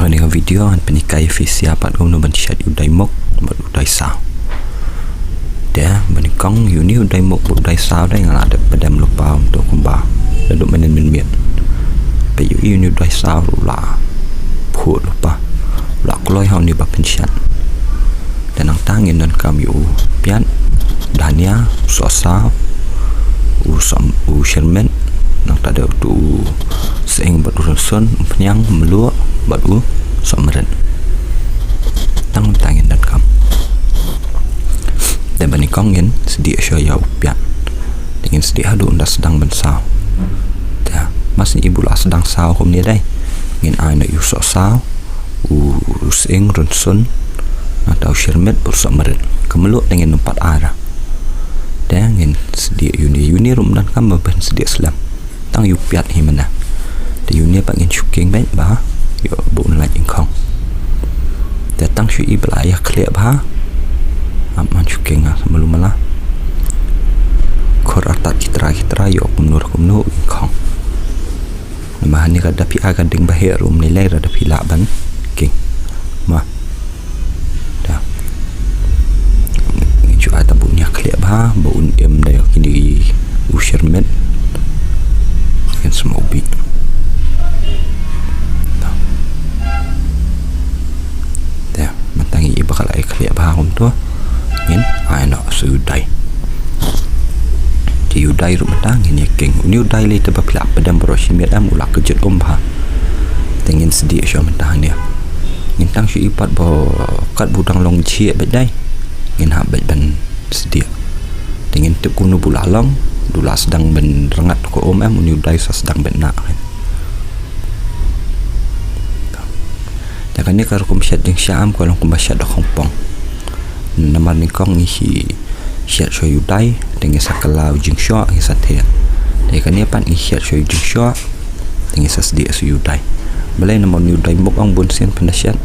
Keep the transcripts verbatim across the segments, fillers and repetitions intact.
Kane ka video ngan pynhikai ïa phi sha pat kumno ban shet ïa u dai muk bad u dai saw. Te ba nyngkong ïa une u dai muk bad u dai saw dei nga la dep pdem lypa kumto kumba. Naduh mynnin mynmiet. Peit ïa une u dai saw ruh la phuh lypa. La kloi ha une ba pynshet. Te nangta ngin donkam ïa u piat, dhania, u sohsaw, u soh, u shyrmit, nangta dei uto u sying bad u rynsun, u phniang, u mluh bad u sohmarit. Tang mynta ngin donkam. Te ba nyngkong ngin sdieh shuwa ïa u piat. Te ngin sdieh haduh ynda sdang ban saw. Te ma sngewbha ba la sdang saw kumne dei. Ngin ai noh ïa u sohsaw, u, u sying, rynsun, nangta u shyrmit bad u sohmarit. Ka mluh te ngin nym pat ai ra. Te ngin sdieh ïa une, ïa une ruh ym donkam ba phin sdieh slem. Tang ïa u piat hi mynne. Te ïa une pat ngin shu king beit ba ïoh ba un lait nyngkhong. Te tang shu i ba la ïakhlieh bha. Ap man shu king ha sa malu mala. Khur artat ki trai ki trai ïoh kumno kumno nyngkhong. Namar hangne ka da phi ai ka ding ba heh ruh ym lei lei, da phi lah ban king. Mo. Da. Ngin shu ai tang ba un ïakhlieh bha ba un im da ïa kine u shyrmit. Ngin sma u bih. Da. Da. Mynta ngi i ba ka la ïakhlieh bha kumto. Ngin ai noh sa u dai. Te u dai ruh mynta ngin ïa king. Une u dai lei te ba phi lah pdem baroh shi miet em u la kjit um bha. Te ngin sdieh shuwa mynta hangne. Ngin tang shu i pat ba kat ba u dang long jhieh beit dei. Ngin hap beit ban sdieh. Te ngin tip kumno ba u la long, ba u la sdang ban rngat ka um em, une u dai sa sdang ban nah. Te kane ka rukom shet jingshah em ka long kumba shet da khongpong. Namar nyngkong ngi shet shuwa ïa u dai, te ngi sa kylla u jingshoh, ngi sa theh. Te kane pat ngi shet shuwa ïa u jingshoh, te ngi sa sdieh shuwa ïa u dai. Balei namar une u dai muk ong bun sien phin da shet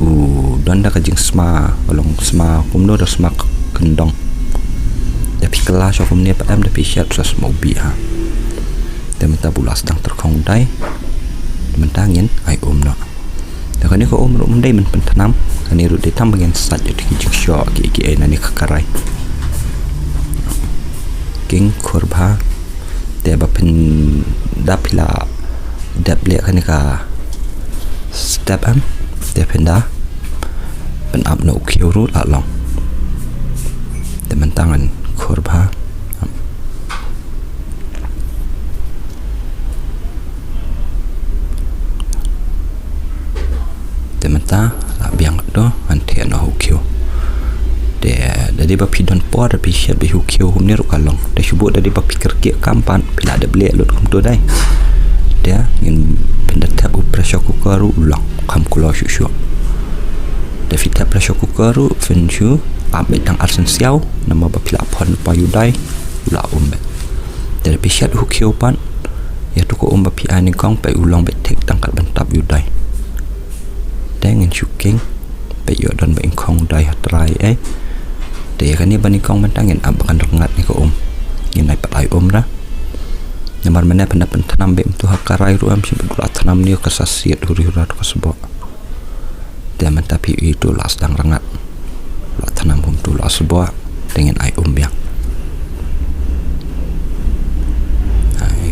u don da ka jingsma, ka long sma kumno da sma kyndong. Da phi kylla shuwa kumne pat em da phi shet sa sma u bih ha. Te mynta ba u la sdang tyrkhong u dai. Mynta ngin ai um noh. Te kane ka um ruh ym dei ban pynthnam, kane ruh dei tang ba ngin sait ïa ki jingshoh ki, ki ei na kane ka karai. King khur bha. Te ba phin da phi la dep leh kane ka step em, te phin da pynap noh u khiew ruh la long. Te mynta ngan khur bha. Te mynta la biang to, ngan theh noh u khiew. Te da dei ba phi don por da phi shet beit u khiew kumne ruh ka long. Te shu bud da dei ba phi kyrkieh kam pat phi la dep leh lut kumto dei. Te ngin phin da thep u pressure cooker ruh u long, kham kloi shuh shuh. Da phi thep pressure cooker ruh phin shu ap beit tang ar sien siaw, namar ba phi la phon lypa ïa u dai u la um beit. Te da phi shet u khiew pat, ïa uto ka um ba phi ai nyngkong peit u long beit thik tang kat ban tap ïa u dai. Te ngin shu king, peit ïoh don ba nyngkong u dai ha trai ei. Te ïa kane ba nyngkong mynta ngin ap ba kan rngat ne ka um. Ngin ai pat ai um ra. Namar mynne phin da pynthnam beit kumto ha karai ruh em, shibun u la thnam ne ka sa siat huri hura uto ka sboh. Te mynta phi i uto u la sdang rngat. U la thnam kumto u la sboh. Te ngin ai um biang. Ai,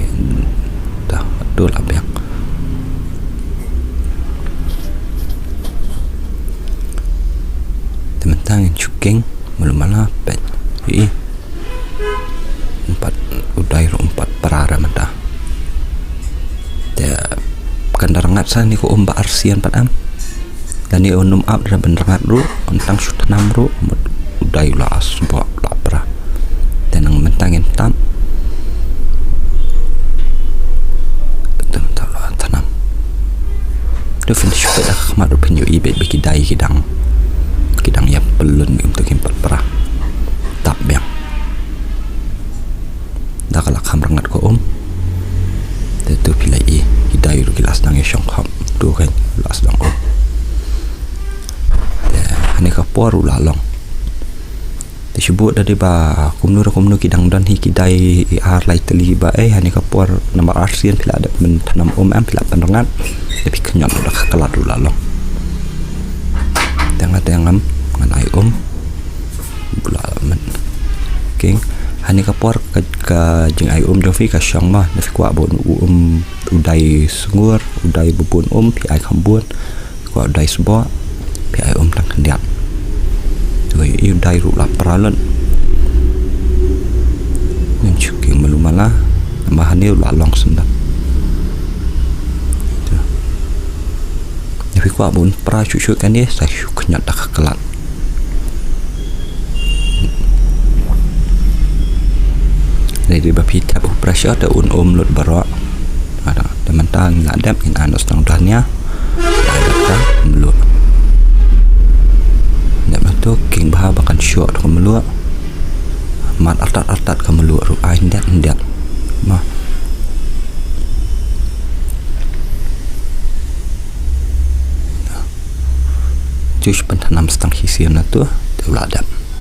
da, uto u la biang. Te mynta ngin shu king, malu mala, peit. I. Ym pat, u dai ruh ym pat pra ra mynta. Te kan da rngat sa ne ka um ba ar sien pat em. Lane un ym ap da ban rngat ruh, un tang shu thnam ruh, mut u dai u la sboh, u la pra. Te nang mynta ngin tap. Te mynta u la thnam. Te phin shu peit da ka khmat ruh phin ïohi beit ba ki dai ki dang, ki dang ïa pyllun beit kumto kim pat pra. Tap biang. Da ka la kham rngat ka um. Te to phi la i, ki dai ruh ki la sdang ïa shong kham. To kan la sdang um. Te hangne ka por u la long. Te shu bud da dei ba kumno da kumno ki dang don hi ki dai ar lai tylli ba, eh, hani ka por namar arsien phi la dep pynthnom um em, phi la pynrngat. Te phi khñiot da ka klat ruh la long. Te nga te ngam, ngan ai um. Bula men. King, hani ka por ka, ka jingai um jong phi ka shong ma, da phi kwah ba u um u dai sngur, u dai ba bun um, phi ai kham bun. Kwah u dai sboh, phi ai um tang khyndiat. Te i u dai ruh la pra lut. Ngin shu king malu mala, namar hani u la long sendap. Da phi kwah ba un pra shuh shuh kane, sa shu khñiot da ka klat. Dei ba phi thep u pressure te un um lut baroh. Ada, te mynta ngi la dep, ngin ai noh sdang u dhania. Ai dep ka mluh. Dep na tu king bha ba kan shoh ka mluh. Mat artat artat ka mluh ruh ai ndet ndet. Ma. Just pynthnam sdang shisien na tu, te u la dep.